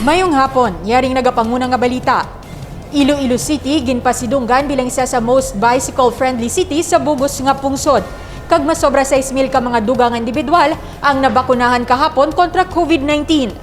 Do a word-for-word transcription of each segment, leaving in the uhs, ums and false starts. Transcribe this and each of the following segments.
Mayong hapon, yaring nagapanguna nga balita. Iloilo City ginpasidunggan bilang isa sa most bicycle-friendly city sa bugos nga pungsod, kag masobra sais mil ka mga dugang nga individual ang nabakunahan kahapon kontra COVID nineteen.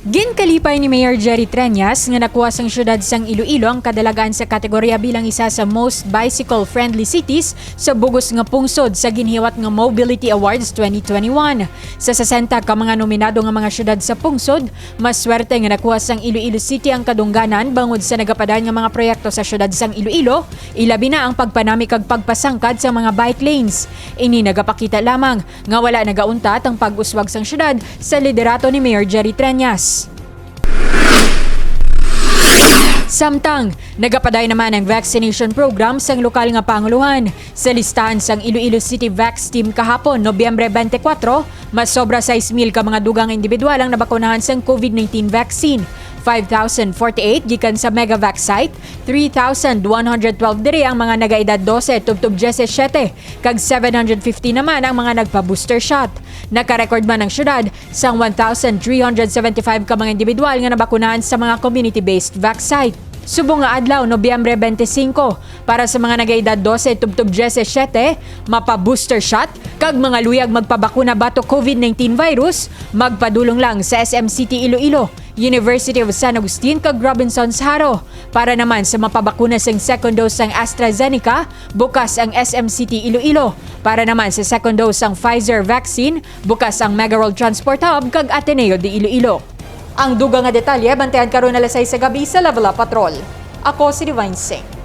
Ginkalipay ni Mayor Jerry Treñas nga nakuha sang siyudad sang Iloilo ang kadalagan sa kategorya bilang isa sa most bicycle-friendly cities sa bugos nga pungsod sa ginhiwat nga Mobility Awards twenty twenty-one. Sa sesenta ka mga nominado nga mga siyudad sa pungsod, maswerte nga nakuha sang Iloilo City ang kadungganan bangod sa nagapadayon nga mga proyekto sa siyudad sang Iloilo, ilabi na ang pagpanami kag pagpasangkad sa mga bike lanes. Ini nagapakita lamang nga wala nagauntat ang pag-uswag sang siyudad sa liderato ni Mayor Jerry Treñas. Samtang, nagapadayon naman ang vaccination program sang lokal nga panguluhan. Sa listahan sang Iloilo City Vax Team kahapon, Nobyembre twenty-four, mas sobra sais mil ka mga dugang individual ang nabakunahan sang COVID nineteen vaccine. Five thousand forty-eight gikan sa Megavax site, three thousand one hundred twelve diri ang mga nagaedad dose tubtob diyesisiyete, kag seven hundred fifty naman ang mga nagpa-booster shot. Nakarecord man ang syudad sang one thousand three hundred seventy-five ka mga individual nga nabakunahan sa mga community-based vax site. Subong nga adlaw, Nobyembre twenty-five, para sa mga nagaedad dose tubtob diyesisiyete, mapa-booster shot, kag mga luyag magpabakuna batok COVID nineteen virus, magpadulong lang sa S M City Iloilo, University of San Agustin, kag Robinsons Jaro. Para naman sa mapabakuna sang second dose sang AstraZeneca, bukas ang S M City Iloilo. Para naman sa second dose sang Pfizer vaccine, bukas ang Mega World Transport Hub kag Ateneo de Iloilo. Ang dugang nga detalye, bantayan karon alas sais sa gabi sa Level Up Patrol. Ako si Divine Singh.